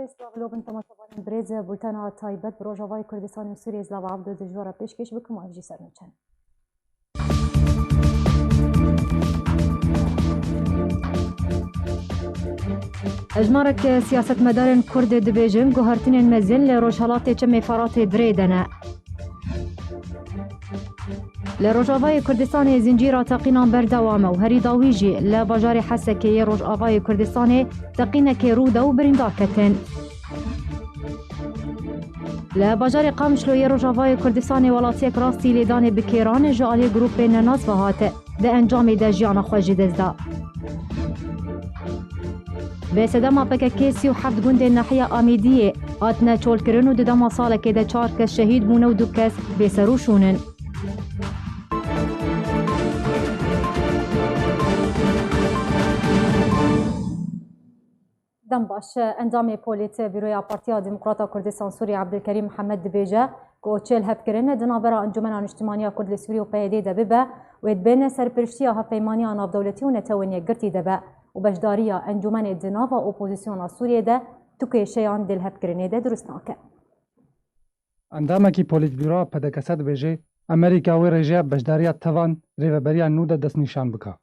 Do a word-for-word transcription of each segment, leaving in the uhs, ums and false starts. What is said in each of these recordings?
Silav lo bin temaşevanên birêz, bultena taybet bi Rojavayê Kurdistanê û Sûriyê Zilava Ebdo dê ji we re pêşkêş bikim û ev jî ser nûçe ne. Hejmarek siyasetmedarên Kurd dibêjin, guhertinên mezin li Rojhelatê Çemê Feratê di rê de ne. Li Rojavayê Kurdistanê zincîra teqînan berdewam e û herî dawî jî li bajarê Hesekê yê Rojavayê Kurdistanê teqînekê rû da û birîndar ketin. Li bajarê Qamişlo yê Rojavayê Kurdistanê welatiyek rastî lêdanê bi kêran ji aliyê grûpên nenas ve hat, di encamê de jiyana xwe ji dest da. Bi sedema P K K sî û heft gundên nahiya Amêdiyê hatine çolkirin û di dema salekê de çar kes şehîd bûne û du kes bêser û şûn in. Dem baş. Endamê Polîtbîroya Partiya Demokrata Kurdistan Sûriyê Ebdulkerîm Mihemed dibêje ku çi lihevkirin di navbera Encûmena Niştimaniya Kurd li Sûriyê û P Y D de bibe, wê dibin serpiriştiya Hevpeymaniya Navdewletî û Netewên Yekgirtî de be û beşdariya encûmenê di nava opozîsyona Sûriyê de tu kêşeyan di lihevkirinê de dirust nake. Endamekî Polîtbîroya P D K S dibêje, Amerîka wê rêjeya beşdariya tevan rêveberiya nû de destnîşan bike.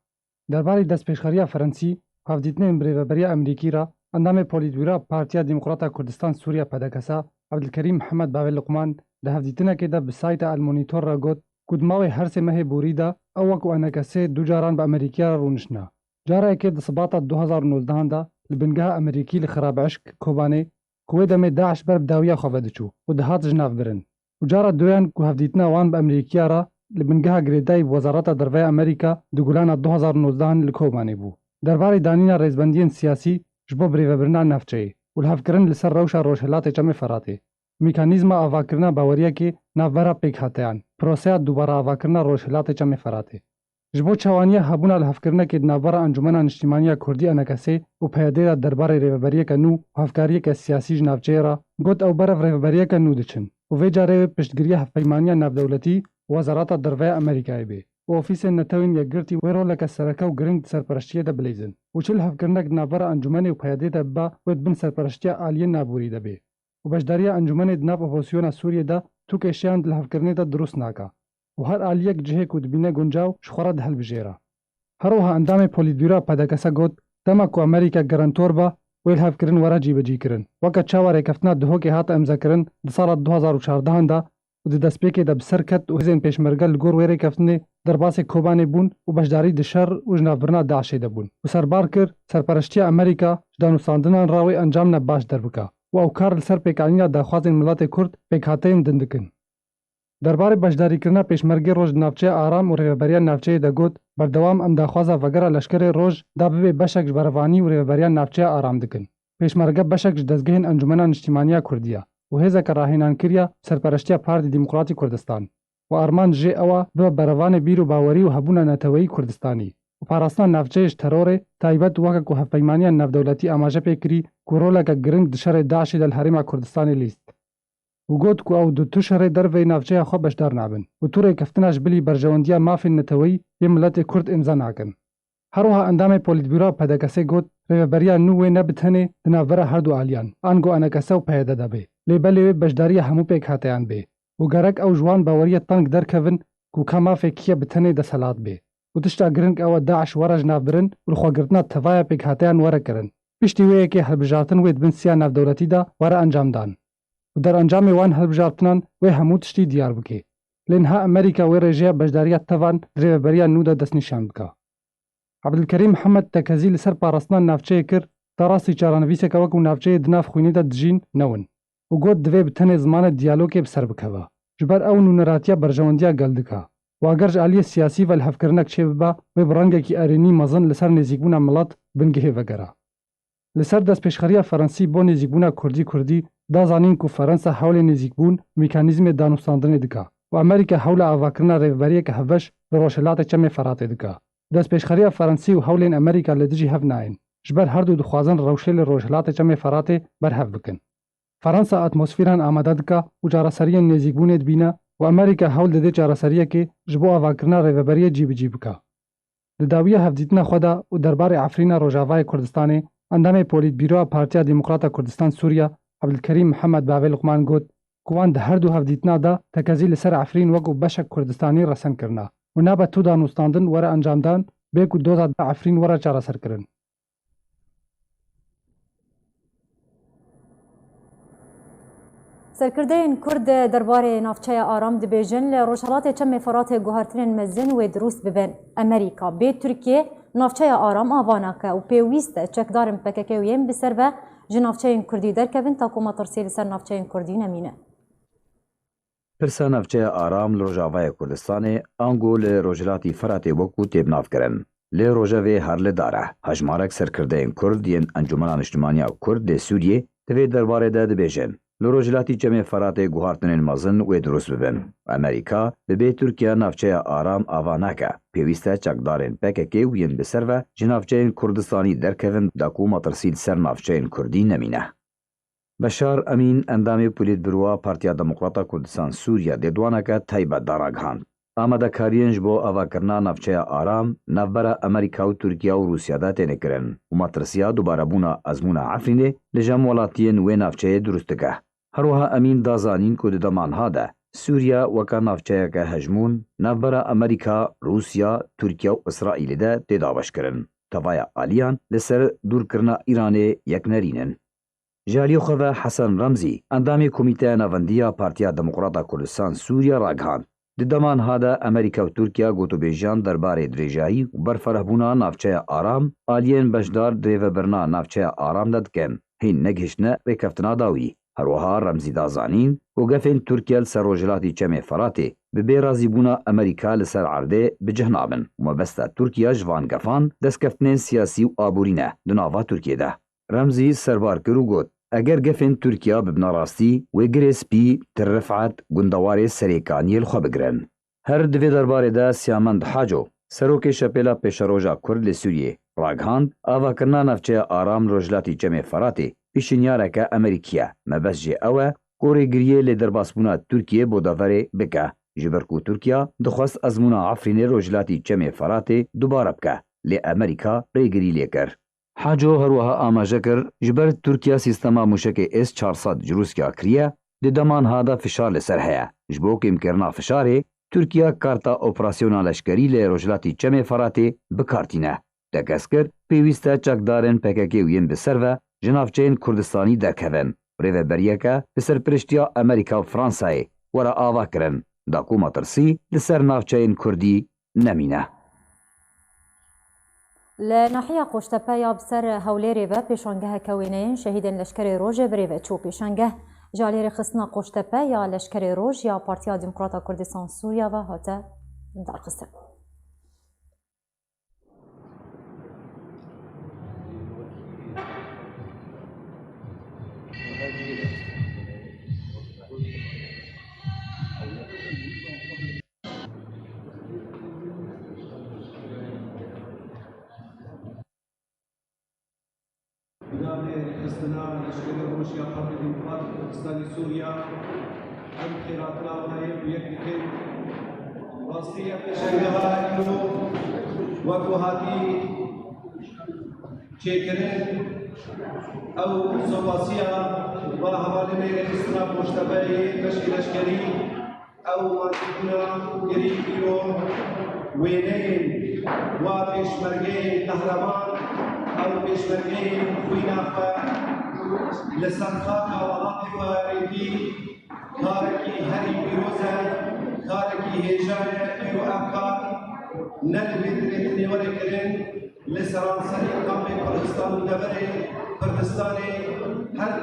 Derbarê destpêşxeriya Ferensî û hevdîtinên bi rêveberiya Amerîkî re, endamê Polîtbîroya Partiya Demokrata Kurdistan Sûriye P D K S, Ebdilkerîm Mihemed Bavê Luqman, di hevdîtinekê de bi sayta El Monitor re got ku di mawê her sê mehê borî de ew wek û E N K S du caran bi Amerîkiya re rûniştine. Cara yekê di Sibata du hazar û nozdehan de li bingeha Amerîkî li Xirabişk, Kobanê, ku wê demê DAIŞ ber bi dawiya xwe ve diçû û dihat jinavbirin. Û cara duyan ku hevdîtina wan bi Amerîkiya re li bingeha girêdayî bi Wezareta Derve ya Amerîka di Gulana du hazar û nozdehan li Kobanê bû. Derbarê danîna rêzbendiyên siyasî ji bo birêvebirina navçeyê û lihevkirin li ser rewşa Rojhilatê Çemê Feratê, mekanîzma avakirina baweriyekê navbera pêkhateyan, proseya dubare avakirina Rojhilatê Çemê Feratê. Ji bo çawaniya hebûna lihevkirinekê di navbera Encûmena Niştîmaniya Kurdî E N K S û P Y D de derbarê rêveberiyeke nû û hevkariyeke siyasî ji navçeyê re, got ew berev rêveberiyeke nû diçin û vê carê wê piştgiriya Hevpeymaniya Navdewletî û Wezareta Derve ya Amerîkayê bê û Ofîsên Netewên Yekgirtî wê roleke sereke û giring di serpereştiyê de bileyzin û çi lihevkirinek di navbera Encûmenê û P Y D de bibe, wê di bin serpereştiya aliyên navborî de bê û beşdariya encûmenê di nav opozisyona Sûriyê de tu kêşeyan di lihevkirinê de dirust nake û her aliyek cihê ku dibîne guncaw ji xwe re dihilbijêre. Her wiha endamê Polîtbîroya P D K S got, dema ku Amerîka garantor be, wê lihevkirin were cîbicîkirin. Weke çawa rêkeftina Duhokê hate îmzekirin di sala du hazar û çardehan de û di destpêkê de bi ser ket û hêzên pêşmerge li gor wê rêkeftinê derbasê Kobanê bûn û beşdarî di şer û ji navbirina DAIŞê de bûn û serbar kir, serpereştiya Amerîka ji danûstandinan re wê encamne baş derbike û ew kar li ser pêkanîna daxwazên miletê Kurd pêkhateyên din dikin. Derbarê beşdarîkirina pêşmergê roj di navçeya aram û rêveberiya navçeyê de got, berdewam em daxwaza vegera leşkerê roj da bibe beşek ji berevanî û rêveberiya navçeya aram dikin. Pêşmerge beşek ji dezgehên Encûmena Niştîmaniya Kurdî ye û hêzeke rahênankirî ye bi serpereştiya Partî Demokratî Kurdistan û armanc jê ew e bibe berevanê bîr û bawerî û hebûna neteweyî Kurdistanî û parastina navçeyê ji terorê, taybet weke ku Hevpeymaniya Navdewletî amaje pê kirî ku roleke giring di şerê DAIŞê de li Herêma Kurdistanê lîst. Û got ku ew di tu şerê derveyî navçeya xwe beşdar nabin û tu rêkeftina ji bilî berjewendiya mafên neteweyî yê miletê Kurd îmze nakin. Her wiha endamê Polîtbîroya P D K S'ê got, rêveberiya nû wê ne bi tenê di navbera her du aliyan, ango E N K S û P Y D de bê, lê belê wê beşdariya hemû pêkhateyan bê û gerek ew ji wan baweriyê teng derkevin ku ka mafê kî ye bi tenê desthilat bê û tişta giring ew e DAIŞ were jinavbirin û lixwegirtina tevaya pêkhateyan were kirin. Piştî wê yekê hilbijartin wê di bin siya navdewletî de were encamdan û derencamê wan hilbijartinan wê hemû tiştî diyar bike. Lê niha Amerîka wê rêjeya beşdariya tevan di rêveberiya nû de destnîşan bike. Ebdulkerîm Mihemed tekezî li ser parastina navçeyê kir, da rastî çarenivîseke wek û navçeyê di nav xwînê de dijîn newin û got divê bi tenê zimanê diyalogê bi ser bikeve. Ji ber ew nûneratiya berjewendiya gel dike û eger ji aliyê siyasî ve lihevkirinek çêbibe, wê bi rengekî erênî mezin li ser nêzîkbûna milet bingehê vegere. Li ser destpêşxeriya Ferensî bo nêzîkbûna Kurdî-Kurdî da zanîn ku Ferensa hewlê nêzîkbûn û mekanîzmê danûstandinê dike û Amerîka hewla avakirina rêveberiyeke hevbeş li Rojhilatê Çemê Feratê dike. Destpêşxeriya Ferensî û hewlên Amerîka li dijî hev nayên, ji ber her du dixwazin rewşê li Rojhilatê Çemê Feratê berhev bikin. Ferensa atmosferan amade dike û çareseriyên nêzîkbûnê dibîne û Amerîka hewl dide çareseriyekê ji bo avakirina rêveberiyê cîbicî bike. Di dawiya hevdîtina xwe de û derbarê Efrîna Rojavayê Kurdistanê, Endamê Polîtbîroya Partiya Demokrata Kurdistan Sûriya Ebdulkerîm Mihemed bi Evê Luqman got ku wan di her du hevdîtina de tekezî li ser Efrîn wekû beşek Kurdistanî resen kirina û nabe tu danûstandin were encamdan bê ku doza di Efrîn were çareserkirin. Serkirdeyên Kurd derbarê navçeya Aram dibêjin, li Rojhelatê Çemê Firatê guhertinên mezin wê dirûst bibin. Amerîka bê Tirkiye navçeya Aram ava nake û pêwîst e çekdarên P K K û yên bi ser ve ji navçeyên Kurdî derkevin, ta ku metirsî li ser navçeyên Kurdî nemîne. Pirsa navçeya Aram li Rojavayê Kurdistanê ango li Rojhilatî Firatê wekû tê binavkirin. Lê rojevê her li dar e. Hejmarek serkirdeyên Kurd yên Encûmena Niştimaniya Kurd lê Sûriyê di vê derbarê de dibêjin, li Rojhilatî Çemê Firatê guhartinên mezin wê dirûst bibin. Amerîka bi bê Tirkiye navçeya Aram ava nake. Pêwîst e çekdarên P K K û yên bi ser ve ji navçeyên Kurdistanî derkevin da ku metirsî li ser navçeyên Kurdî nemîne. Beşar Emîn, endamê Polîtbîroya Partiya Demokrata Kurdistan Sûriye dê di waneke taybet de ragihand. Amadekariyên ji bo avakirina navçeya Aram navbera Amerîka û Tirkiye û Rûsya de têne kirin û metirsiya dubarebûna ezmûna Efrînê li cem welatiyên wê navçeyê dirûst dike. Her wiha Emîn da zanîn ku di dema niha de Sûriye weke navçeyeke hejmûn navbera Amerîka, Rûsya, Tirkiye û Îsraîlê de tê dabeşkirin. Tevaya aliyan li ser dûrkirina Îranê yek nerîn in. Ji aliyê xwe ve Hesen Remzî, endamê Komîteya Navendî ya Partiya Demokrata Kurdistan Sûriye ragihand, di dema niha de Amerîka û Tirkiye gotûbêjiyan derbarê dirêjayî û berferehbûna navçeya Aram, aliyên beşdar di rêvebirina navçeya Aram de dikin, hîn negihiştine rêkeftina dawî. Her wiha Remzî da zanîn ku gefên Tirkiye li ser Rojhilatî Çemê Firatê bi bê razîbûna Amerîka li ser erdê bi cih nabin û mebesta Tirkiye ji van gefan destkeftinên siyasî û aborî ne di nava Tirkiyê de. Remzî serbar kir û got, eger gefên Tirkiye bibine rastî, wê girê spî, Tir Rifet, gundewarê Serêkaniyê li xwe bigirin. Her di vê derbarê de Siyamend Haco, serokê Şepêla Pêşeroja Kurd li Sûriyê, ragihand, avakirina navçeya Aram li Rojhilatî Çemê Firatê pêşinyareke Amerîkî ye. Mebest jê ew e ku rêgiriyê lê derbasbûna Tirkiyê bo deverê bike, ji ber ku Tirkiye dixwest ezmûna Efrînê Rojhilatî Çemê Firatê dubare bike, lê Amerîka rêgirî lê kir. Haco her wiha amaje kir, ji ber Tirkiye sîstema mûşekê S çar sed ji Rûsya kiriye, di dema niha de fişar li ser heye. Ji bo kêmkirina fişarê, Tirkiye karta operasyona leşkerî li Rojhilatî Çemê Firatê bi kar tîne. Tekez kir, pêwîst e çekdarên P K K û yên bi ser ve ji navçeyên Kurdistanî derkevin. Rêveberiyeke bi serpiriştiya Amerîka û Fransayê were ava kirin, da ku metirsî li ser navçeyên Kurdî nemîne. Li nahiya Qoştepe ya bi ser Hewlêrê ve pêşangeheke wêneyên şehîdên Leşkerê Rojê bi rê ve çû. Pêşangeh ji alî rêxistina Qoştepe ya Leşkerê Roj ya Partiya Demokrata Kurdistan Sûriya ve hate darxistin. Bi navê Rêxistina Leşkerê Roj ya Partiya Demokratîk Kurdistanê Sûriya, em xêratina we yek bi yek dikin. Rastî ye pêşengeha îro wek ku hatî çêkirin, ew sopasiya va hevalê me yê Rêxistina Qoştepeyê, beşê leşkerî, ew mazîbûna girîng îro wêneyên wa pêşmergeyên qehreman, ew pêşmergeyên xwîna xwe li ser xaka welatê xwe rêkî, karekî herî pîroz e, karekî hêja ye. Îro ev kar ne li vê dirê dinê were kirin, li seranserê kampê Kurdistan û deverê Kurdistanê her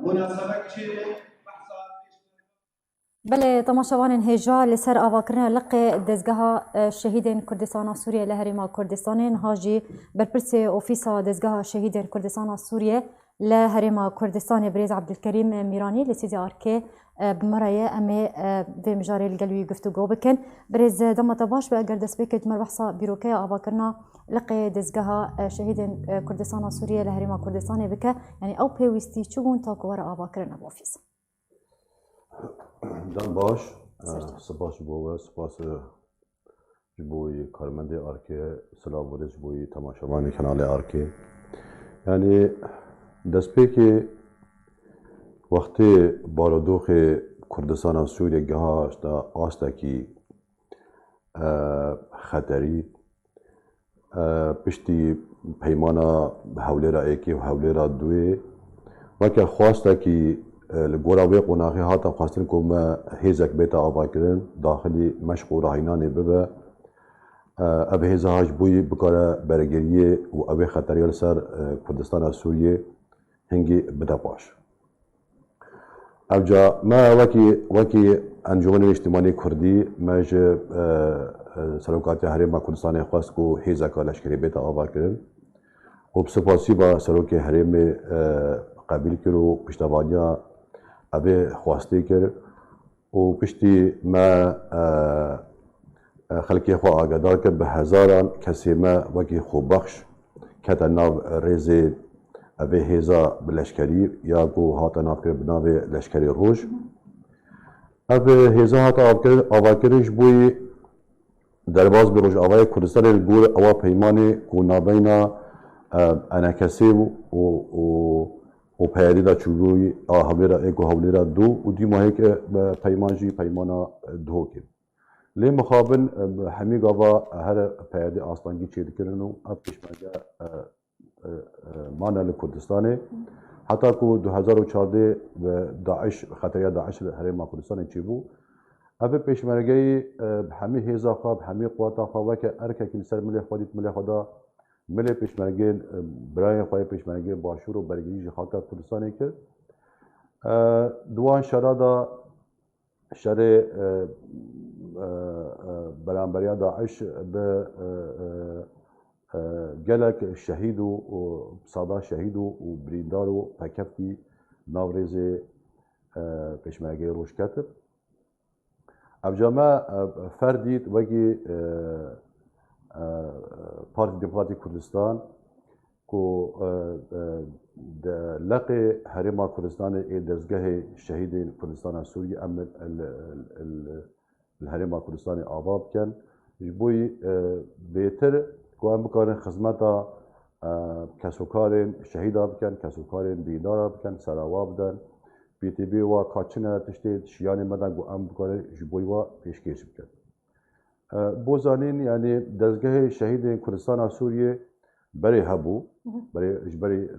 munasebek çêbû. Belê, temaşevanên hêja, li ser avakirina liqê dezgeha, e, şehîdên Kurdistana Sûriyê li Herêma Kurdistanê, niha jî berpirsê Ofîsa Dezgeha Şehîdên Kurdistana Sûriyê li Herêma Kurdistanê, birêz Ebdulkerîm Mîranî li stûdyoya Arkê, e, bi me re ye. Em ê, e, vê mijarê li gel wî guftûgo bikin. Birêz, dema te baş be, eger destpêkê tu me re behsa bîrokeya avakirina liqê dezgeha, e, şehîdên, e, Kurdistana Sûriyê li Herêma Kurdistanê bike, yanî ew pêwîstî çi bûn ta ku were avakirine bi ofîs? Dem baş, Ser çav. Spas ji bo we, spas, e, ji bo yê karmendê Arkê, silav û rêz ji bo yê temaşevanê kanalê Arkê. Yanî destpêkê wextê barodoxê Kurdistana Sûriyê gihişte astekî, e, xeterî, e, piştî peymana Hewlêra Êkê û Hewlêra Duê, weke xwastekî, e, li gora wê qonaxê hate xwestin ku me hêzek bête avakirin, daxilî meşq û rahînanê bibe. E, ev hêza ha ji bo yî bikare bergiriyê û ev ê xeteriya li ser, e, Kurdistana Sûriyê hingî bide paş. Evca me wekî, wekî Encûmenê Niştimanî Kurdî me ji, e, e, Serokatiya Herêma Kurdistanê xwest ku hêzeka leşkerî bête avakirin û bi spasiba Serokê Herêmê, e, qebîl kir û piştevaniya evê xwestê kir. û piştî me, e, e, xelkê xwe agedar kir, bi hezaran kesê me wekî xwebexş kete nav rêzê evê hêza bi leşkerî ya ku hate navkirin bi navê Leşkerê Roj. Ev hêza hate avkir-, avakirin ji bo yî derbas bi Rojavayê Kurdistanê li gor ewa peymanê ku navbeyna, e, E N K S û, û, û, û P Y D de çûbûyî a Hewlêra Êk û Hewlêra Du û dî mahê ke, e, peyman jî peymana, e, Duhokê. Lê mixabin, e, hemî gava her P Y D astengî çêdikirin û ev pêşmerge, e, e, e, mane li Kurdistanê. Heta ku du hezar û çardeh ve DAIŞ, xeteriya DAIŞ li Herêma Kurdistanê çêbû. Ev pêşmergeyî, e, bi hemî hêza xwe, bi hemî quweta xwe weke erkekî li ser milê xwe dît, milê xwe da milê pêşmergeyên, e, birayên xwe yê pêşmergeyên Başûr û bergirî ji xaka Kurdistanê kir. E, di wan şera de şerê, e, e, e, beramberiya DAIŞ bi, e, e, e, gelek şehîd û, û sada şehîd û, û birîndar û pekeftî nav rêzê, e, pêşmergeyê Roj ketib. Evca me, e, fer dît wekî, e, e, Partî Demokratîk Kurdistan ku, e, e, de leqê Herêma Kurdistanê ê dezgehê şehîdên Kurdistana Sûriyê em li, li, li, li, li Herêma Kurdistanê ava bikin. Ji bo yî, e, bêtir ku em bikarin xizmeta, e, kesokarên şehîda bikin, kesokarên dîndara bikin, serawa bidin. Pêtîbê wa ka çi ne tiştê şiyanê me de ku em bikarin ji bo wa pêşkêş bikin. E, bo zanîn, yanî dezgehê şehîdên Kurdistana Sûriyê berê hebû. Hı hı. Berê, ji berî, e,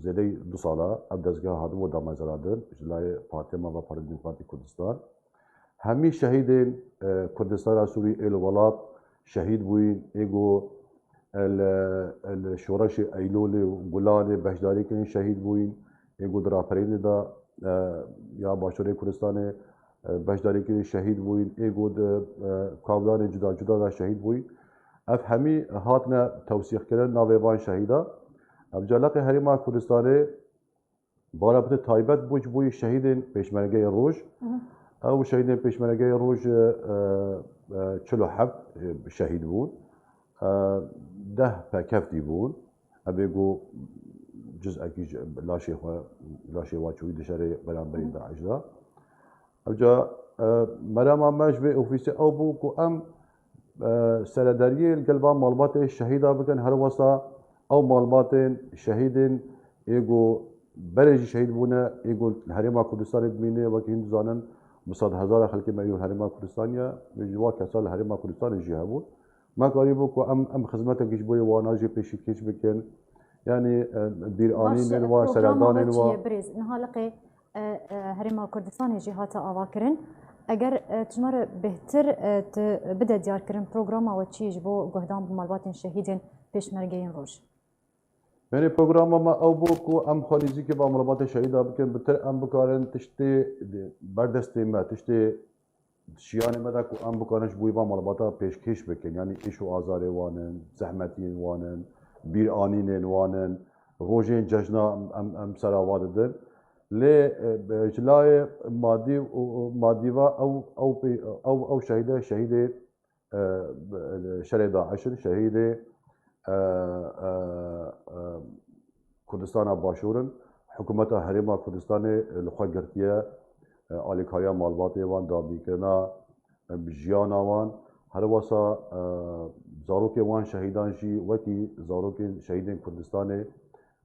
zêdeyî du sala ev dezgeha hatibû damezrandin ji layê Partiya me ve Partiya Demokratîk Kurdistan. Hemî şehîdên, e, Kurdistana Sûriyê ê li welat şehîd bûyîn, ê ku, e, li, e, li şoreşê Eylûlê û Gulanê beşdarî kirin şehîd bûyîn, ê ku di raperînê de, e, ya Başûrê Kurdistanê, e, beşdarî kirin şehîd bûyîn, ê ku di, e, kavlanê cuda cuda de şehîd bûyîn. Ev hemî hatine tewsîxkirin navê van şehîda. Ev ca leqê Herêma Kurdistanê Bara bi te taybet bû ji bo yê şehîdên Pêşmergeyê Roj. Hı hı. Ew şehîdên Pêşmergeyê Roj, e, e, çil û heft, e, şehîd bûn. E, deh pekeftî bûn. Ev ê ku cizekî ji laşê xwe, laşê wa çûyî di şerê beramberî Hı hı. DAIŞ de. Ew ca, e, merema me ji vê ofîsê ew bû ku em, e, seredariyê li gel van malbatê şehîda bikin, her wesa ew malbatên şehîdên ê ku berê jî şehîd bûne, ê ku li Herêma Kurdistanê dimîne, wekî hîn dizanin, bi sed hezara xelkê me yû li Herêma Kurdistanê ye, ji wan kesa li Herêma Kurdistanê jî hebûn. Me karîbû ku em, em xizmetekî ji bo yê wana jî pêşîkêş bikin. Yanî, e, bîranînên wa, seredanên wa. Birêz, niha liqê, e, e, Herêma Kurdistanê jî hate avakirin. Eger, e, tu ji me re bêhtir, e, tu bide diyarkirin, programa we çi ye ji bo guhdan bi malbatên şehîdên Pêşmergeyên Roj? Yanî programa me ew bû ku em xwe nêzîkî va malbatê şehîda bikin, bitir em bikarin tiştê berdestê me, tiştê şiyanê me de ku em bikarin ji bo van malbata pêşkêş bikin. Yanî êş û azarê wan in, zehmetiyên wan in, bîranînên wan in, rojên cejna em, em, em sera wa didin. Lê, e, ji layê madî û, û madî ve ew, ew pê-, ew, ew şehîde, şehîdê, e, şerê DAIŞ in, şehîdê, e, e, e, Kurdistana Başûr in. Hikûmeta Herêma Kurdistanê li xwe girtiye, e, alîkariya malbatê wan, dadîkirina, e, jiyana wan. Her wesa, e, zarokê wan şehîdan jî wekî zarokên şehîdên Kurdistanê,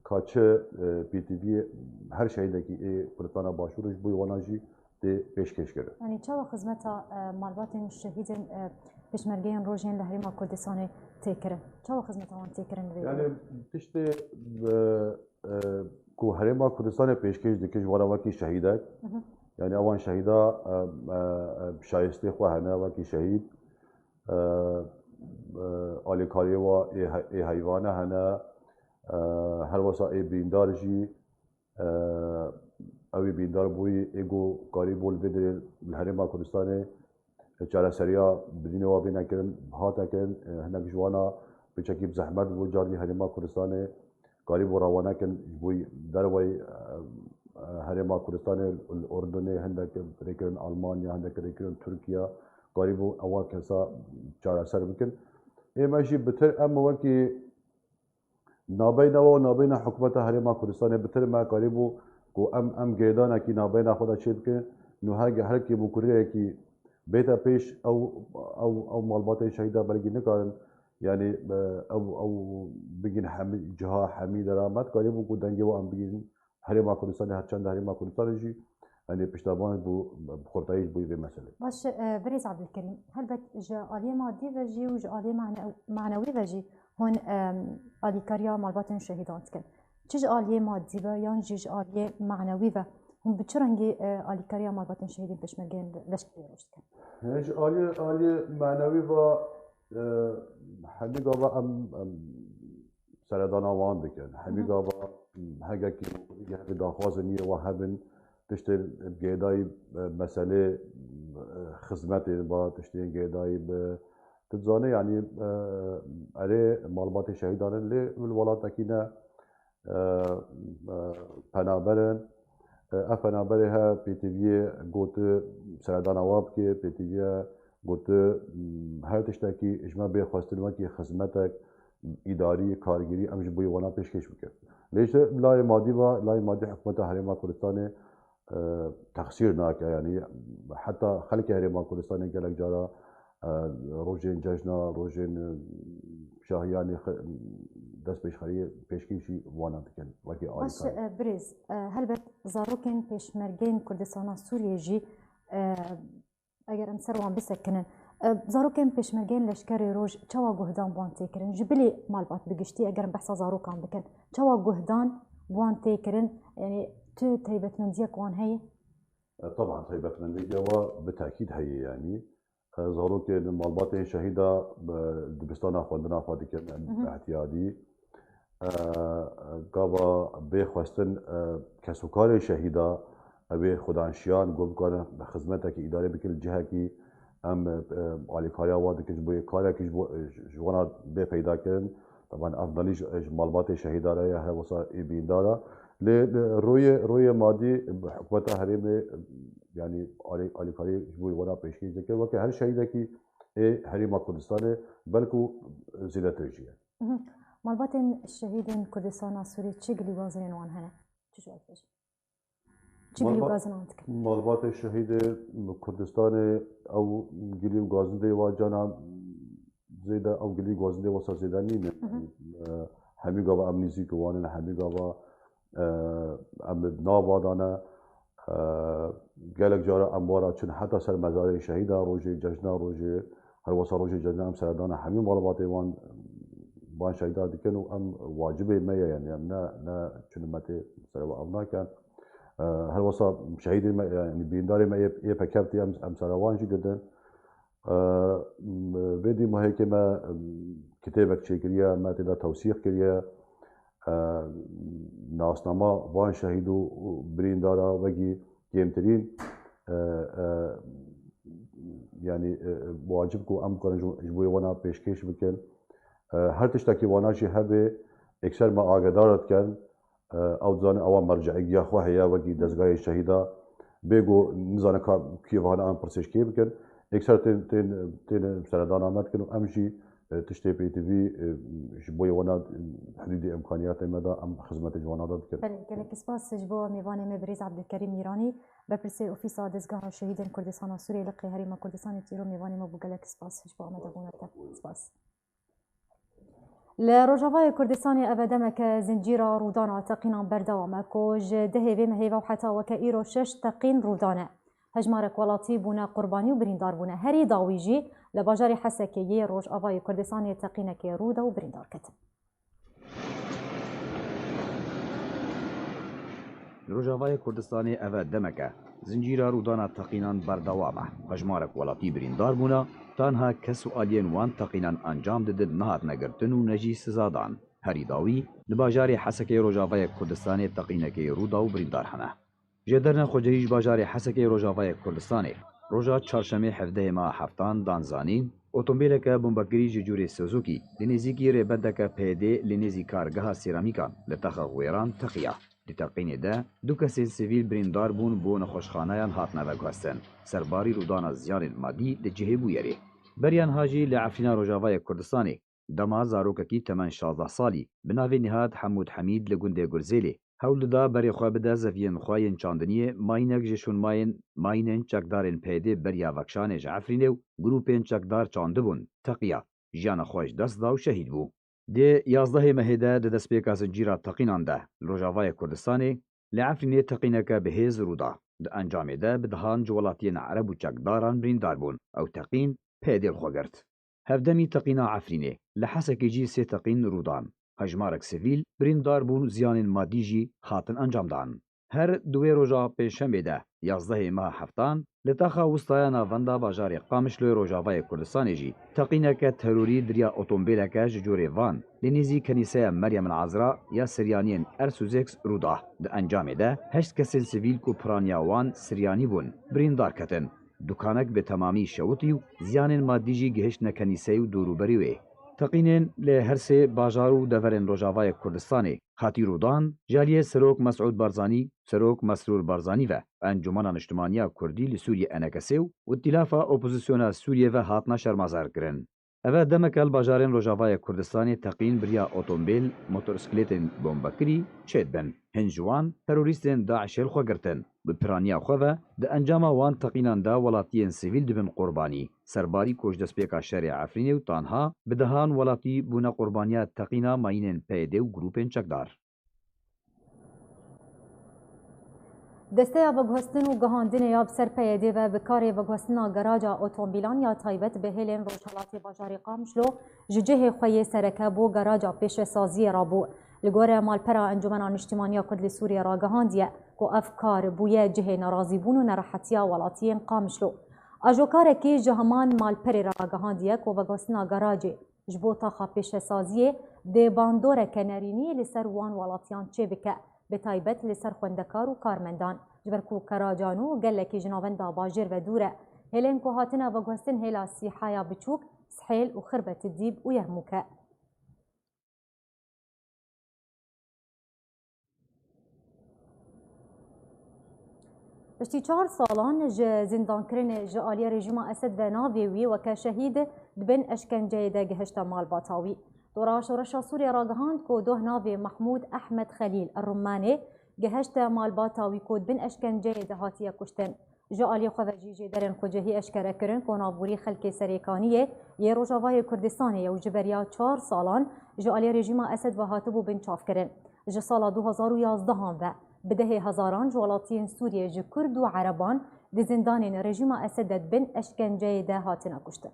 ka çi, e, P T V her şehîdekî ê Kurdistana Başûr ji bo wana jî tê pêşkêş kirin. Yanî çawa xizmeta, e, malbatên şehîdên, e, pêşmergeyên rojên li Herêma Kurdistanê tê kirin? Çawa xizmeta wan tê kirin li vê Yani derê? Tiştê, e, e, ku Herêma Kurdistanê pêşkêş dike ji wana wekî şehîdek, yani ewan şehîda, e, e, e, şayistê xwe hene wekî şehîd, e, e, alîkariyê wa ê he-, ê heyvane hene, e, her wesa ê bîndar jî, e, ew ê bîndar bûyî ê ku karîbû li vê derê li Herêma Kurdistanê çareseriya bidînê wa bêne kirin, hate kirin, e, hinek ji wana piçekî bi zehmet bû, carî Herêma Kurdistanê karîbû rewane kin, ji bo dervayî, e, e, Herêma Kurdistanê li Urdunê, hindek rêkirin Almanya, hindek rêkirin Tirkiye, karîbû ewa kesa çareser bikin. Ê me jî bitir em wekî nabeyna we û nabeyna hikûmeta Herêma Kurdistanê bitir me karîbû ku em, em girêdanekî nabeyna xwe de çêbikin. Nû her, her kêmûkuriyekî bête pêş ew, ew, ew malbatên şehîda belkî nikarin, yanî, e, ew, ew bigin hemî, ciha hemî deramet, karîbû ku dengê we em bigin Herêma Kurdistanê, her çend Herêma Kurdistanê jî, yanî piştevan bû, bi xurtayî ji bo vê meselê. Baş, e, birêz Abdulkerîm, helbet ji aliyê madî ve jî û ji aliyê mane-, manewî ve jî hûn, e, alîkariya malbatên şehîdan dikin. Çi ji aliyê madî ve yan jî ji aliyê manewî ve hûn bi çi rengî, e, alîkariya malbatên şehîdên pêşmergeyên leşkerî roj dikin? Ji aliyê, aliyê manewî ve, e, hemî gava em, em seredana wan dikin. Hemî gava, em, hegekî hevî daxwazên nî wa hebin, tiştên gêdayî, e, meselê, e, xizmetên ba, tiştên gêdayî bi, tu dizanî, yanî, e, erê malbatê şehîdan in, lê li welatekî ne, e, e, penaber in. E, ev penaberê he P T V'yê gotu seredana wa bike, P T V'ye gotu, m, her tiştekî ji me bê xwestin wekî xizmetek îdarî, kargêrî em ji bo wana pêşkêş bikin. Lê ji layê madî ve, layê madî hikûmeta Herêma Kurdistanê, e, texsîr nake, yanî heta xelkê Herêma Kurdistanê gelek cara, e, rojên cejna, rojên, e, şahiyanê xe-, destpêşxeriyê pêşkêşî wana dikin wekî Baş, alîkar. e, birêz, e, helbet zarokên pêşmergeyên Kurdistana Sûriyê jî, e, eger em ser wan bisekinin, e, zarokên pêşmergeyên leşkerê roj çawa guhdan bi wan tê kirin? Ji bilî malbat bi giştî eger em behsa zarokan bikin, çawa guhdan bi wan tê kirin? Yanî tu taybetmendiyek wan heye? E, teban taybetmendiyeke wa bi tekîd heye, yanî, e, zarokên malbatên şehîda, e, dibistana xwendina xwe dikin, em Hı hı. ehtiyadî. E, gava bê xwestin, e, kesûkarê şehîda, ew ê xudanşiyan ku bikarin xizmetekî îdarê bikin li cihekî, em, e, alîkariya wan dikin ji bo yê karekî ji bo, ji, ji wana bê peyda kirin. Teban ev belî ji, ji malbatê şehîda re ye, her wisa ê bîndar e. Lê, e, royê, royê madî, e, hikûmeta herêmê, e, yanî alî-, alîkarî ji bo wana pêşkêş dike. Weke her şehîdekî ê Herêma Kurdistanê, belku zêdetir jî ye. Mhm. Malbatên şehîdên Kurdistana Sûrî çi gilî û gazinên wan hene? Çi ji we dibêjin? Çi gilî û Malbat- gazin wan dikin? Malbatê şehîdê Kurdistanê ew gilî û gazindê wa cana zêde, ew gilî û gazindê wesa zêde nîne. Mhm. E, hemî gava em nîzîk wan in, hemî gava, e, em nav adan e. E, gelek cara em wara çin heta ser mezarê şehîda, rojê cejna, rojê, her wesa rojê cejna em seredana hemî malbatê wan, van şehîda dikin û em wacibê me ye, yanî em ne, ne çin me tê serê we ev nakin. E, her wesa şehîdê me, yanî bîndarê me yê, yê pekevtî em, em sera wan jî didin. E, m-, vê dîmahêkê me, em, kitêbek çêkiriye, me tê de tewsîq kiriye. E, nasnama van şehîd û, û birîndara wekî kêmtirîn, e, e, yanî, e, wacib ku em bikarin ji, ji bo wana pêşkêş bikin. E, her tiştekî wana jî hebe, êkser me agedar dikin. E, ew dizane ewa merceegiya xwe heye wekî dezgahê şehîda. Bê ku nizane ka kî vana em pirsêşkê bikin. Êkser tên, tên, tên seredana me dikin û em jî, e, tiştê pêtivî, e, ji bo wana, e, hidûdê imkaniyatê me de em xizmetê ji wana de dikin. Belê, gelek spas ji bo mêvanê me birêz Abdulkerîm Mîranî, berpirsê Ofîsa Dezgeha Şehîdên Kurdistana Sûriyê li qê Herêma Kurdistanê tîro mêvanê me bû. Gelek spas ji bo amadebûna te. Spas. Li Rojavayê Kurdistanê ev demeke zincîra rûdana teqînan berdewam e ku ji dehê vê mehê ve û heta weke îro şeş teqîn rûdane. Hejmarek welatî bûne qurbanî û birîndar bûne. Herî dawî jî li bajarê Hesekê yê Rojavayê Kurdistanê teqînekê rû da û birîndar ketin. Li Rojavayê Kurdistanê ev e demeke zincîra rûdana teqînan berdewam e. Hejmarek welatî birîndar bûne, tanha kes û aliyên wan teqînan encam didin nehatine girtin û ne jî sizadan. Herî dawî li bajarê Hesekê Rojavayê Kurdistanê teqînekê rû da û birîndar hene. Jêderên xwecihî ji bajarê Hesekê Rojavayê Kurdistanê roja çarşemê hevdehê meha heftan dan zanîn, otombêleke bombekirî ji cûrê Suzuki li nêzîkî rêbendeke P Y D li nêzî kargeha sêramîkan li Texa Wêran teqiya. Di teqînê de du kesên sivîl birîndar bûn, bo nexweşxaneyan hatine veguhestin. Serbarî rûdana ziyanên madî li cihê bûyerê. Beriya niha jî li Efrîna Rojavayê Kurdistanê dema zarokekî temen şazdeh salî bi navê Nihad Hemûd Hemîd li gundê Gurzêlê hewl dida berê xwe bide zeviyên xwe yên çandiniyê, mayînek ji şûnmayên mayînên çekdarên P Y D beriya vekşanê ji Efrînê û grûpên çekdar çandibûn, teqiya, jiyana xwe ji dest da û şehîd bû. Dê yazdehê mehê de di destpêka zincîra teqînan de li Rojavayê Kurdistanê li Efrînê teqîneke bi hêz rû da. Di encamê de bi dehan ji welatiyên ereb û çekdaran birîndar bûn. Ew teqîn P Y D li xwe girt. Hevdemî teqîna Efrînê, li Hesekê jî sê teqîn rû dan. Hejmarek sivîl birîndar bûn, ziyanên madî jî hatin encamdan. Her di wê roja pêncşemê de, yazdehê meha heftan, li Texa Wistaya Navenda bajarê Qamişloyê Rojavayê Kurdistanê jî teqîneke terorî di riya otombêleke ji cûrê van li nêzî kenîseya Meryem el Azra ya Siryaniyên Ersuzêks rû da. Di encamê de heşt kesên sivîl ku piraniya wan Siryanî bûn, birîndar ketin. Dukanek bi temamî şewitî û ziyanên madî jî gihiştine kenîseyê û dorûberî wê. Teqînên li her sê bajar û deverên Rojavayê Kurdistanê hatî rûdan, ji aliyê Serok Mesûd Barzanî, Serok Mesrûr Barzanî ve Encûmena Niştimaniya Kurdî li Sûriyê, ENKSê, û Îtîlafa Opozisyona Sûriyê ve hatine şermezarkirin. Ev e demeke li bajarên Rojavayê Kurdistanê teqîn bi riya otombêl, motorsîklêtên bombekirî çêdibin. Hin ji wan terorîstên DAIŞê li xwe girtin. Bi piraniya xwe ve di encama wan teqînan de welatiyên sivîl dibin qurbanî. Serbarî ku ji destpêka şerê Efrînê û tanha bi dehan welatî bûne qurbaniya teqîna mayînên P Y D û grûpên çekdar. Desteya Veguhestin û Gihandinê ya bi ser P Y D ve bi karê veguhestina garaja otomobîlan ya taybet bi hêlên rojhelatê bajarê Qamişlo ji cihê xwe yê sereke bo garaja pêşesaziyê rabû. Li gore malpera Encûmena Niştîmaniya Kurd li Sûriyê ragihandiye ku ev kar bûye cihê nerazîbûn û nerehetiya welatiyên Qamişlo. Ajokarekî ji heman malperê re ragihandiye ku veguhestina garajê ji bo taxa pêşesaziyê dê bandoreke nerînî li ser wan welatiyan çêbike, bi taybet li ser xwendekar û karmendan, ji ber ku Karacan û gelekî ji navenda bajêr ve dûr e. Hêlên ku hatine veguhestin hêla Sîhaya Biçûk, Sihêl û Xirbet Dîb û Yermûk e. Piştî çar salan ji zindankirinê ji aliyê rejîma Esed ve navê wî weke şehîd di bin eşkenceyê de gihişte malbata wî. Dora Şoreşa Sûriyê ragihand ku doh navê Mehmûd Ehmed Xelîl Rummanê gihişte malbata wî ku di bin eşkenceyê de hatiye kuştin. Ji aliyê xwe ve jî jêderên xwecihî eşkere kirin ku navborî xelkê Serêkaniyê yê Rojavayê Kurdistanê ye û ji beriya çar salan ji aliyê rejîma Esed ve hatibû binçavkirin. Ji sala du hazar û yazdehan ve bi dehê hezaran ji welatiyên Sûriyê ji Kurd û Ereban di zindanên rejîma Esed de di bin eşkenceyê de hatine kuştin.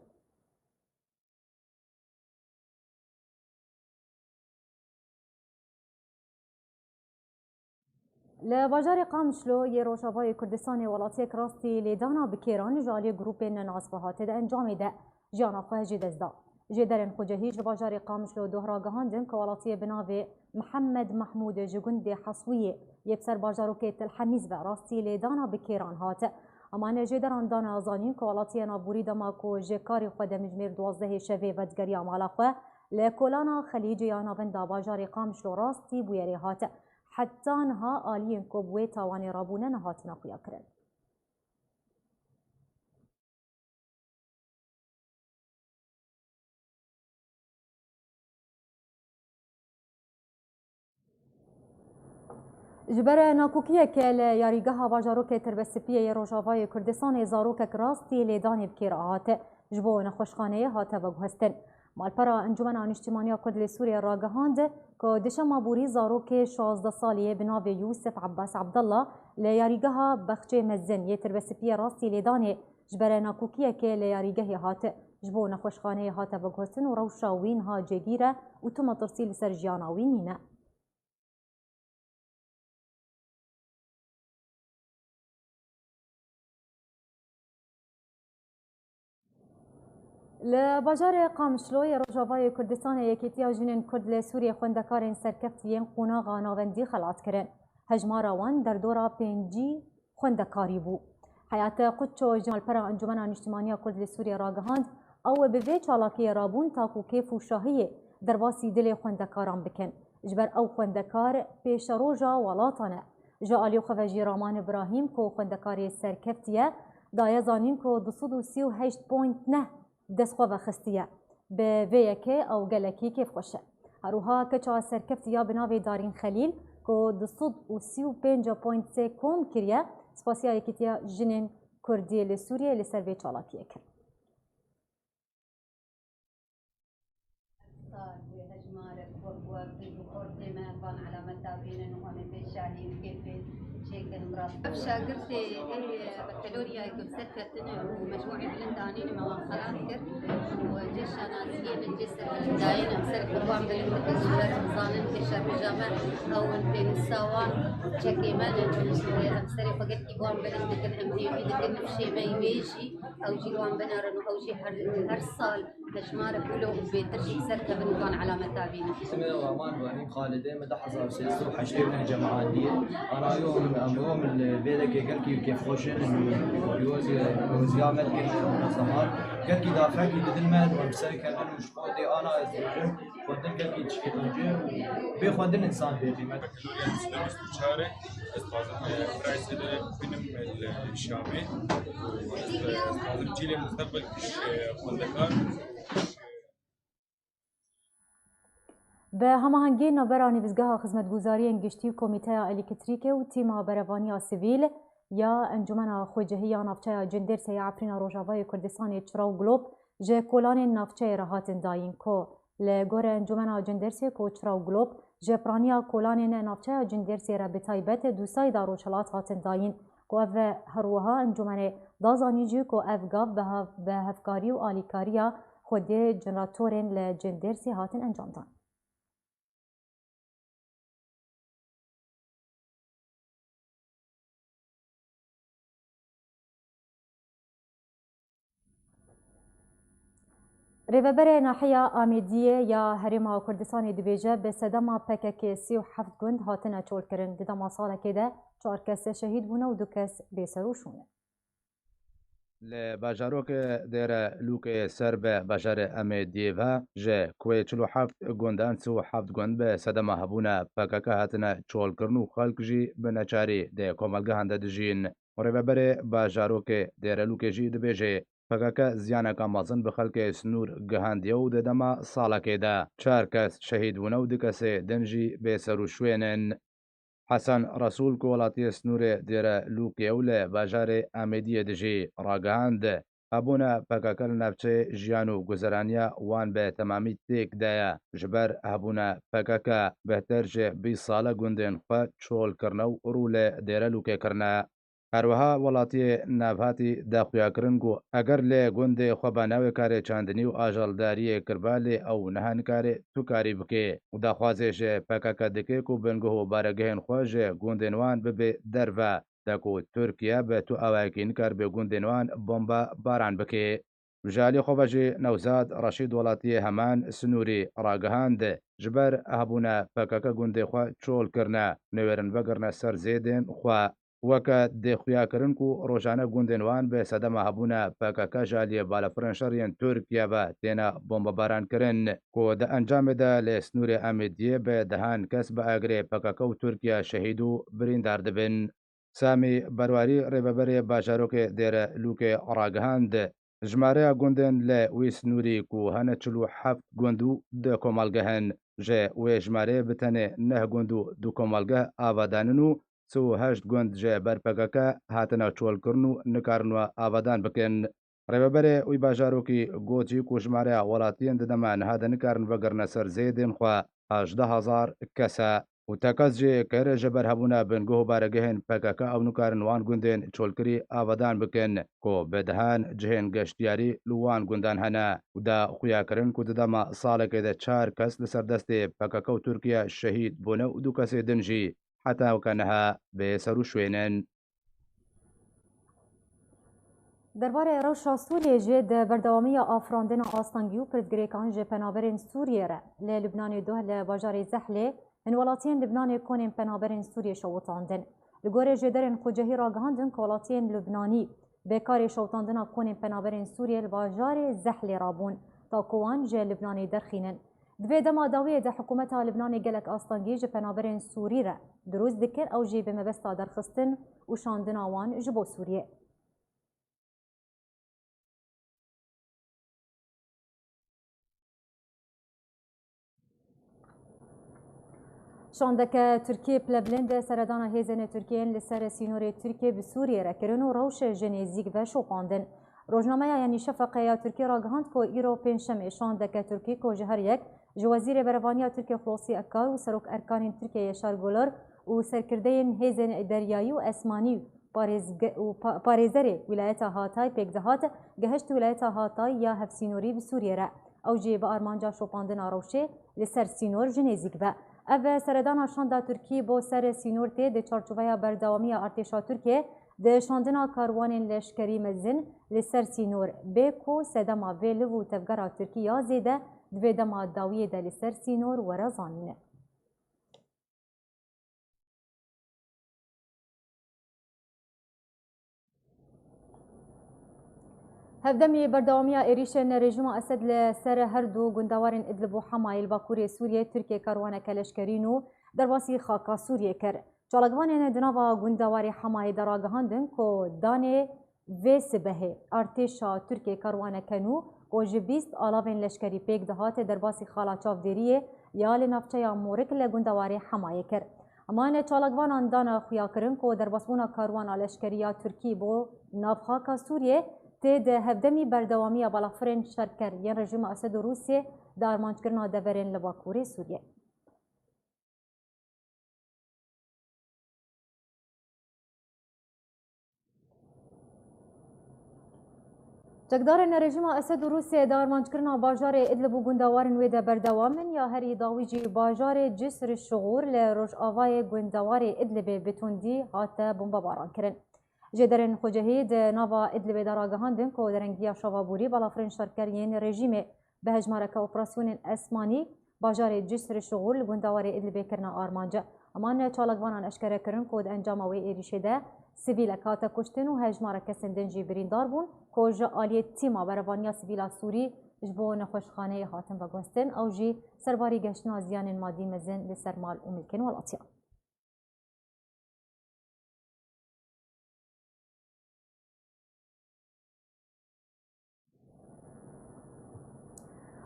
Li bajarê Qamişlo yê Rojavayê Kurdistanê welatiyek rastî lêdana bi kêran ji aliyê grûpên nenas ve hate di encamê de jiyana xwe ji dest da. Jêderên xwecihî ji bajarê Qamişlo doh ragihandin ku welatiyê bi navê Mihemed Mehmûd ji gundê Heswiyê yê bi ser bajarokê Til Hemîz ve rastî lêdana bi kêran hat. Heman jêderan dane zanîn ku welatiyê navborî dema ku ji karê xwe demjimêr duwazdehê şevê vedigeriya mala xwe, li kolana Xelîcê ya navenda bajarê Qamişlo rastî bûyerê hat. Heta niha aliyên ku bi wê tawanê rabûne nehatine xuyakirin. Ji ber nakokiyeke li yarîgeha bajarokê Tirbesipiyê yê Rojavayê Kurdistanê zarokek rastî lêdanê bi kêr hat, ji bo nexweşxaneyê hate veguhestin. Malpera Encûmena Niştîmaniya Kurd li Sûriyê ragihand ku di şema borî zarokê şazdeh salî yê bi navê Yûsif Ebbas Ebdullah li yarîgeha Bexçê Mezin yê Tirbesipiyê Rastî Lêdanê ji ber nakokiyekê li yarîgehê hat, ji bo nexweşxaneyê hate veguhtin û rewşa wî niha cêgîr e û tu metirsî li ser jiyana wî nîne. Li bajarê Qamişlo yê Rojavayê Kurdistanê Yekîtiya Jinên Kurd li Sûriyê xwendekarên serkeftî yên qonaxa navendî xelat kirin. Hejmara wan derdora pêncî xwendekarî bû. Heyate Quço ji malpera Encûmena Niştîmaniya Kurd li Sûriyê ragihand, ew bi vê çalakiyê rabûn ta ku kêf û şahiyê derbasî dilê xwendekaran bikin. Ji ber ew xwendekar pêşeroja welatan e. Ji alî xwe ve jî Raman Îbrahîm ku xwendekarê serkeftî ye, daye zanîn ku du sed û sî û heşt point neh dest xwe vexistiye. Bi vê yekê ew gelekî kêfxweş e. Her wiha keça serkeftî ya bi navê Darîn Xelîl ku du sed û sî û pênc point sê kom kiriye, spasiya Yekîtiya Jinên Kurdî li Sûriyê li ser vê çalakiyê kir. Sal wê hejmarek wek wek dil û xortê me van elameta bînin û em ê pê şahî û kêfê çêkin. Bi rast ev şagirtê ê bakaloriyayê ku bi ser ketine û mecmûê bilind anîne me wan xelat kir û cêşa nasiyê min cê serbilind dayîn. Em serê xwe wan bilind dikin ji ber em zanin kêşa roja me ew in, pênûsa wan çekê me ne, em serê xwe gelkî wan bilind dikin, em hêvî dikin nifşê me yê wê jî ew jî wan binerin û ew jî her, her sal hejmarek wilo û bêtir jî bi ser kevin û van elameta bînin. Ismê Raman Rahîm Xalidê, min du hezar sêzdeh û heştê min cemaandiye. Anayo min, emro min li vê dekê gelkî kêfxweş in, yoz, yoziya me dike, zaman. Gelkî dafekî didin me, bi ser kevin û ji xwe tê ana ez dibêjim, xwendin gelkî tiştê qîmce û bê xwendin însan bê qîmet. Bakalorya bîst û çar e. Ez dixwazim, e, birayê sê de bibînim li Şamê. Û ez, e, ez dixwazim cîlê mustaqbel bikim, e, xwendekar. Bi hemahengî navbera Nivîzgeha Xizmetguzariyên Giştî û Komîteya Elektrîkê û Tîma Berevaniya Sivîl ya Encûmena Xwecihî ya Navçeya Cindêrsê ya Efrîna Rojavayê Kurdistanê Çiraw Glob ji kolanên navçeyê re hatin dayîn ku Li gorî Encûmena Cindêrsê ku Çiraw Glob ji piraniya kolanên navçeya Cindêrsê re bi taybet du sayda Rojhilat hatin dayîn ku ev her wiha encûmenê da zanîn jî ku ev gav bi hev-, bi hevkarî û alîkariya xwedê jeneratorên li Cindêrsê hatin encamdan. Rêveberê Nahiya Amêdiyê ya Herêma Kurdistanê dibêje, bi sedema P K K sî û heft gund hatine çolkirin. Di dema salekê de çar kes şehîd bûne û du kes bêser û şûn in. Li bajarokê Dêre Lûkê ser bi bajarê Amêdiyê ve ji ku yê çil û heft gundan sî û heft gund bi sedema hebûna P K K hatine çolkirin û xelk jî bi neçarî di komelgehan de dijîn. Rêveberê bajarokê Dêre Lûkê jî dibêje, P K K ziyaneka mezin bi xelkê sinûr gihandiye û di dema salekê de çar kes şehîd bûne û du kesê din jî bêser û şwên in. Hesen Resûl ku welatiyê sinûrê Dêre Lûkê û li bajarê Amêdiyê dijî, ragihand, hebûna P K K li navçeyê jiyan û guzeraniya wan bi temamî têk daye. Ji ber hebûna P K K bêhtir ji bîst sal e gundên xwe çol kirine û rû li Dêre Lûkê kirine. Her wiha welatiyê navhatî da xuyakirin ku eger li gundê xwe ba navê karê çandinî û ajaldariyê kiriba, lê ew niha nikare tu karî bike û daxwazê ji P K K dike ku bingeh û baregehên xwe ji gundên wan bibe derve, da ku Tirkiye bi tu awayekî nikaribe gundên wan bomba baran bike. Ji alî xwe ve jî Newzad Reşîd welatiyê heman sinûrî ragihand, ji ber hebûna P K K gundê xwe çol kirine, newêrin vegirine ser zêdên xwe. Weke dê xuya kirin ku rojane gundên wan bi sedema hebûna P K K ji aliyê balafirên şer yên Tirkiye ve têne bombebaran kirin, ku di encamê de li sinûrê Amêdiyê bi dehan kes bi agirê P K K û Tirkiye şehîd û birîndar dibin. Samî Berwarî, rêveberê bajarokê Dêre Lûkê ragihand, jimareya gundên li wî sinûrî ku hene çil û heft gund û du komelgeh in. Ji wê jimareyê bi tenê neh gund û du komelgeh avadan in û sî û heşt gund ji ber P K K hatine çolkirin û nikarin we avadan bikin. Rêveberê wî bajarokî got jî ku jimareya welatiyên di dema niha de nikarin vegirine ser zêdên xwe hejdeh hezar kes e û tekez jî kir ji ber hebûna binguh û baregehên P K K ew nikarin wan gundên çolkirî avadan bikin ku bi dehan cihên geştiyarî li wan gundan hene û da xuya kirin ku di dema salekê de çar kes li ser destê P K K û Tirkiye şehîd bûne û du kesê din jî heta weke niha bê serûşwênin. Derbarê rewşa Sûriyê jî di berdewamiya afirandina astengî û pirsgirêkan ji penaberên Sûriyê re li Lubnanê duh li bajarê Zehlê hin welatiyên Lubnanê konên penaberên Sûriyê şewitandin. Li gorê jêderên xwecihî ragihandin ku welatiyên Lubnanî bi karê şewitandina konên penaberên Sûriyê li bajarê Zehlê rabûn, ta ku wan ji Lubnanê derxînin. Di vê dema dawiyê de hikûmeta Libnanê gelek astengî ji penaberên Sûrî re dirust dikir, ew jî bi mebesta derxistin û şandina wan ji bo Sûriyê. Şandeke Tirkî plevlên de seredana hêzên Tirkiyên li ser sînorê Tirkiyê bi Sûriyê re kirin û rewşe ji nêzîk ve şopandin. Rojnameya Yenî Şefeqe ya Tirkî ragihand ku îro pêncşemê şandeke Tirkî ku ji her yek ji Wezîrê Berevaniya Tirkiyê Xulosî Ekar û Serok Erkanên Tirkiyê Yaşar Gulur û serkirdeyên hêzên deryayî û esmanî parêzge-, û pa-, parêzerê wîlayeta Hatay pêk dihat, gehişt wîlayeta Hatay ya hevsînorî bi Sûriyê re. Ew jî bi armanca şopandina rewşê li ser sînor ji nêzîk ve. Ev seredana şanda Tirkî bo ser sînor tê di çarçoveya berdewamiya artêşa Tirkiyê di şandina karwanên leşkerî mezin li ser sînor, bê ku sedema vê liv û tevgera Tirkî ya zêde di vê dema dawiyê de li ser sînor were zanîn. Hevdemî berdewamiya êrîşên rejîma Esed li ser her du gundewarên Idlib û Hemayê li bakurê Sûriyê Tirkiye karwaneke leşkerî nû derbasî xaka Sûriyê kir. Çalakvanên di nava gundewarê Hemayê de ragihandin ku danê vê sibehê artêşa Tirkiye karwaneke nû ku ji bîst alavên leşkerî pêk dihate derbasî xala çavdêriyê ya li navçeya Morik li gundewarê Hemayê kir. Heman çalakvanan dane xuyakirin ku derbasbûna karwana leşkerî ya Tirkî bo nav xaka Sûriyê tê di hevdemî berdewamiya balafirên şerker yên rejîma Esed û Rûsiyê di armanckirina deverên li bakurê Sûriyê. Çekdarên rejîma Esed û Rûsiyê di armanckirina bajarê Idlib û gundewarên wê de berdewam in, ya herî dawî jî bajarê Cisr Şixûr li rojavayê gundewarê Idlibê bi tundî hate bombebaran kirin. Jêderên xwecihî di nava Idlibê de ragihandin ku derengiya şava borî balafirên şerker yên rejîmê bi hejmareke operasyonên esmanî bajarê Cisr Şixûr li gundewarê Idlibê kirine armanc. Heman çalakvanan eşkere kirin ku di encama wê êrîşê de sivîlek hate kuştin û hejmarek kesên din jî birîndar bûn ku ji aliyê tîma berevaniya sivîla Sûrî ji bo nexweşxaneyê hatin veguhestin, ew jî serbarî gehiştina ziyanên madî mezin li ser mal û milkên welatiyan.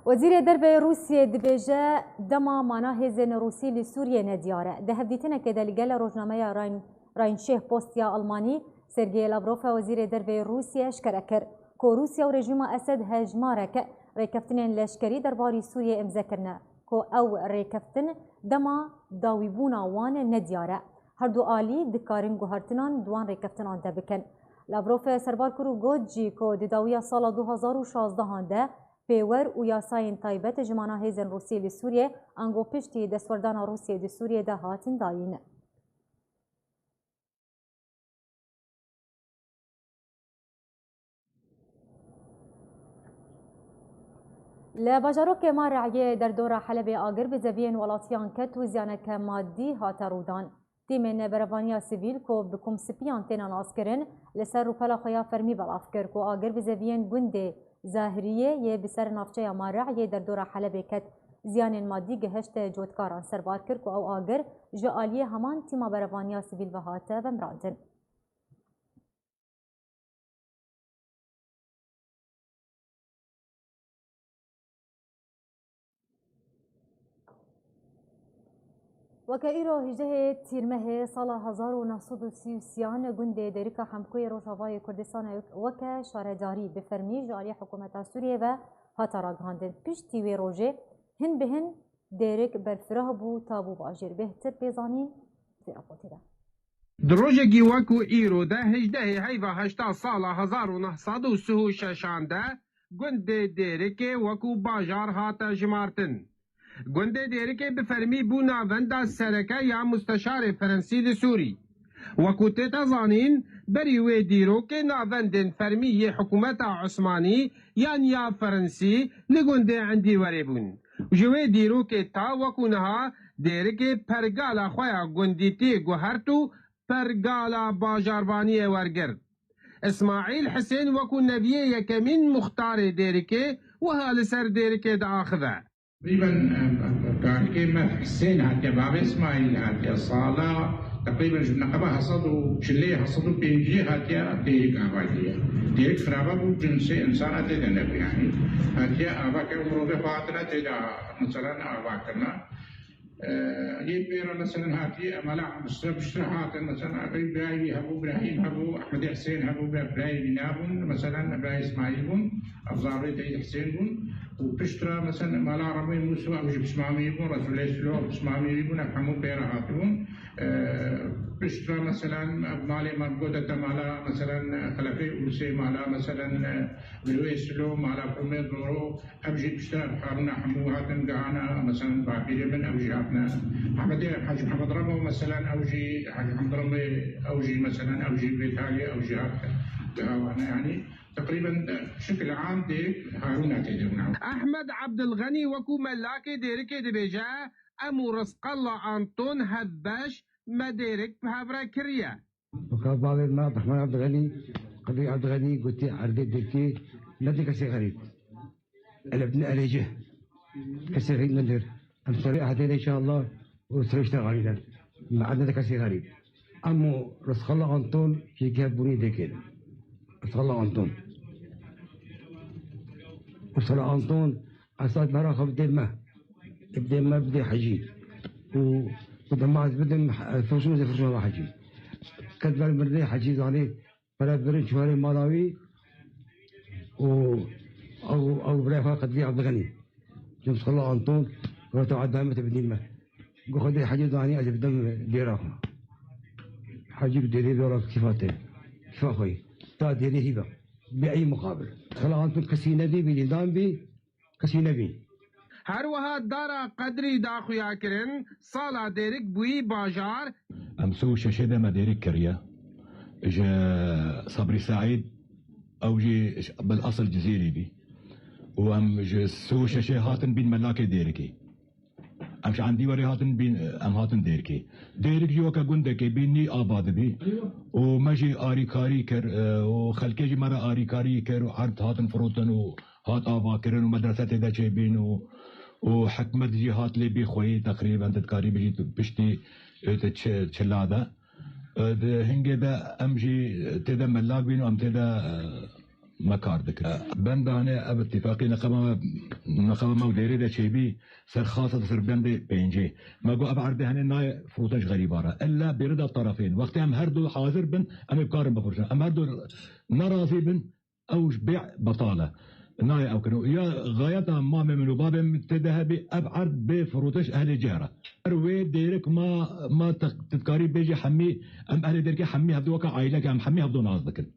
Wezîrê Derve yê Rûsiyê dibêje, dema mana hêzên Rûsî li Sûriyê nediyar e. Di hevdîtinekê de li gel rojnameya Rhein, Rhein Şêh Post ya Almanî, Sergey Lavrov, Wezîrê Derve yê Rûsiyê eşkere kir ku Rûsya û rejîma Esed hejmarek rêkeftinên leşkerî derbarî Sûriyê îmze kirine, ku ew rêkeftin dema dawîbûna wan nediyar e. Her du alî dikarin guhertinan di wan rêkeftinan de bikin. Lavrov serbar kir û got jî ku di dawiya sala du hezar û şazdehan de pêwer û yasayên taybet ji mana hêzên Rûsî li Sûriyê ango piştî destwerdana Rûsiyê di Sûriyê de hatin dayîn. Li bajarokê Mareyê derdora Helebê agir bi zeviyên welatiyan ket û ziyaneke madî hate rûdan. Tîmên berevaniya sivîl ku bi komsipiyan têne naskirin, li ser rûpela xwe ya fermî belav kir ku agir bi zeviyên gundê Zahiriyê yê bi ser navçeya Mareyê derdora Helebê ket. Ziyanên madî gihişte cotkaran, serbar kir ku ew agir ji aliyê heman tîma berevaniya sivîl ve hate vemirandin. Weke îro hejdehê Tîrmehê sala hezar û neh sed û sî û sêyan gundê Dêrika Hemkoyê Rojavayê Kurdistanê weke şaredarî bi fermî ji alî hikûmeta Sûriyê ve hate ragihandin. Piştî wê rojê hin bi hin Dêrik berfireh bû, tabû bajêr. Bêhtir pê zanîn vê raportê de. Di rojekî wekû îro de hejdehê heyva heşta sala hezar û neh sed û sî û şeşan de gundê Dêrikê wekû bajar hate jimartin. Gundê Dêrikê bi fermî bû navenda sereke ya musteşarê Ferensî li Sûrî. Wekû tête zanîn, berî wê dîrokê navendên fermî yê hikûmeta Osmanî yan ya Ferensî li gundê Endîwerê bûn. Ji wê dîrokê ta wekû niha Dêrikê pergala xwe ya gundîtiyê guhert û pergala bajarvaniyê wergirt. Îsmaîl Hisên wekû neviyê yekemîn muxtarê Dêrikê wiha li ser Dêrikê diaxive. Teqrîben, e, tarîxê me Hisên hatiye, bavê Îsmaîl hatiye, sala teqrîben ji neqeba hesed û çilê, hesed û pêncî hatiye Dêrik ava kiriye. Dêrik xirabe bû, cinsê insana tê de nebû, yanî hatiye ava kir, mirovê xwe hatine tê de, meselan, ava kirine. E, yê pê re, meselan, hatiye, mala Misra, Misra hatin, meselan, Ebrahîm hebû, Îbrahîm hebû, Ehmedê Hisên hebû, be birayê wî nabûn, meselan, birayê Îsmaîl bûn, ev zarokê Seyîd Hisên bûn. Û pişt re, meselan, mala Remê Mûso, ew jî pismamî bûn, Resûlê Silo pismamî bûn, ev hemû pê re hatibûn. E, pişt re, meselan, ev malê me gote te mala, meselan, Xelefê Ûrsê, mala, meselan, Mirwê Silo, mala Komê Doro, ev jî piştre Harûna hemû hatin gihana, meselan, bapîrê min, ew jî hatine. Hemedê Hecî Mihemed Remo, meselan, ew jî, Hecî Mihemed Remê, ew jî, meselan, ew jî vê talê, ew jî hat gihawane, yanî teqrîben, e, şikil am dê Harûna tê de bûna. Ehmed Ebdilxenî wekû melakê Dêrikê dibêje, em û Rizqella Anton hevbeş me Dêrik bi hev re kiriye. Weka bavê me Abdurrahman Abdulganî, Qedrî Abdulganî gotî, erdê Dêrikê nedê kesê xerîb. Elebdin erêci. Kesê xerîb nedir. Em serê ehdê de inşallah û sirêşte xalî de. Me erd nedê kesê xerîb. Em û Rizqella Anton jî kev bûnî Dêrikê. Rizqella Anton. Rizqella Anton Esad mera xwe bidê me. Bidê me, bidê Hecî. Û, û dema ez bidim, firşin zê firşin ve Hecî. Qet ber mirinê Hecî zanê, pere birin çuwarê mala wî û ew, ew birayê xwe Qedrî Abdilganî. Cem Sala Anton, weta edamet bidî me. Gu Xwedê Hecî zanî ez bidim dêra xwe. Hecî bi dêrê dora kîfa te. Kîfa xwe. Ta dêrê hî be. Bê ey muqabil. Sala Anton kesî nebî, bî dîndan bî. Kesî nebî. Her wiha dara Qedrî da xuya kirin, sala Dêrik bûyî bajar. Em sê û şeşê de me Dêrik kiriye. Ji Sabrî Seîd, ew jî bil esil Cizîrî bî. Û em ji sê û şeşê hatin bîn melakê Dêrikê. Em ji Endîwerê hatin bîn, em hatin Dêrikê. Dêrik jî weke gundekê bî, nî ava dibî. Û me jî arîkarî kir, e, û xelkê jî me re arîkarî kir û erd hatin firotin û hat avakirin û medrese tê de çêbîn û, û hikmet jî hat lê bî xweyî teqrîben, tu dikarî bijî tu piştî, e, tu çi-, çila de. E, di hingê de em jî tê de melak bîn û em tê de, e, me kar dikin. E, benda hene ev îtîfaqî neqeba me, neqeba me û Dêrê de çêbî ser xasa de ser bendê pêncê. Me got ev erdê hene nayê firotin ji xerîba re. Ella bêrida tarafên. Wextê em her du hazir bin, em ê bikarin bifirişin. Em her du nerazî bin, ew ji bê betal e. Nayê ew kirin. Ya xayeta mamê min û babê min tê de hebî, ev erd bê firotiş ehlê cih re. Her wê Dêrik ma, ma te, tu dikarî bêjî hemî, em ehlê Dêrikê hemî hevdu weke aîleke, em hemî hevdu nas dikin.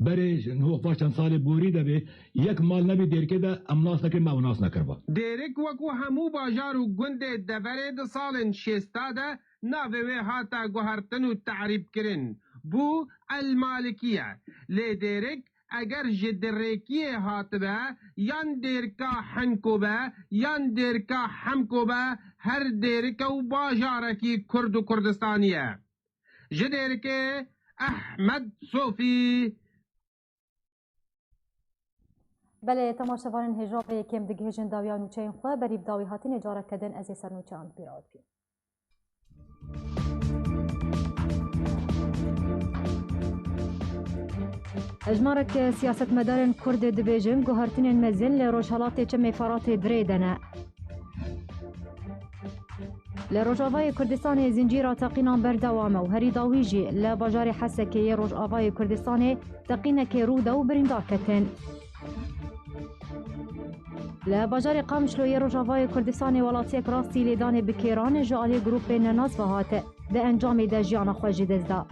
Berê ji niho xwe çend salê borî de bê, yek mal nebî Dêrikê de em nas nekin, me ew nas nekiriba. Dêrik wekû hemû bajar û gundê deverê di salên şêsta de navê wê hate guhertin û terîb kirin. Bû El Malikiye. Lê Dêrik eger ji Dirêkiyê hatibe, yan Dêrika Henko be, yan Dêrika Hemko be, her Dêrike û bajarekî Kurd û Kurdistanî ye. Ji Dêrikê, Ehmed Sofî. Belê, temaşevanên hêja vê yekê em digihêjin dawiya nûçeyên xwe, berî bi dawî hatinê careke din ez ê ser nûçeyan bi bîra we bikîm. Hejmarek siyasetmedarên Kurd dibêjin, guhertinên mezin li Rojhelatê Çemê Feratê dirê de ne. Li Rojavayê Kurdistanê zincîra teqînan berdewam e û herî dawî jî li bajarê Hesekê yê Rojavayê Kurdistanê teqînekê rû da û birîndar ketin. Li bajarê Qamişlo yê Rojavayê Kurdistanê welatiyek rastî lêdanê bi kêran ji alî grûpên nenas ve hat, di encamê de jiyana xwe ji dest da.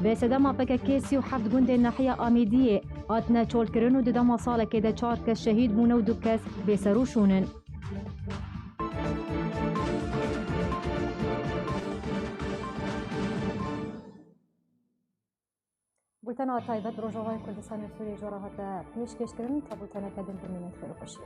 Bi sedema P K K sî û heft gundên nahiya Amîdiyê hatine çolkirin û di dema salekê de çar kes şehîd bûne û du kes bêser û şûn in. Bultena taybet Rojavayê Kurdistanê Sûriyê ji we re hate pêşkêşkirin. Ta bulteneke din bimînin, xêr û xweşî.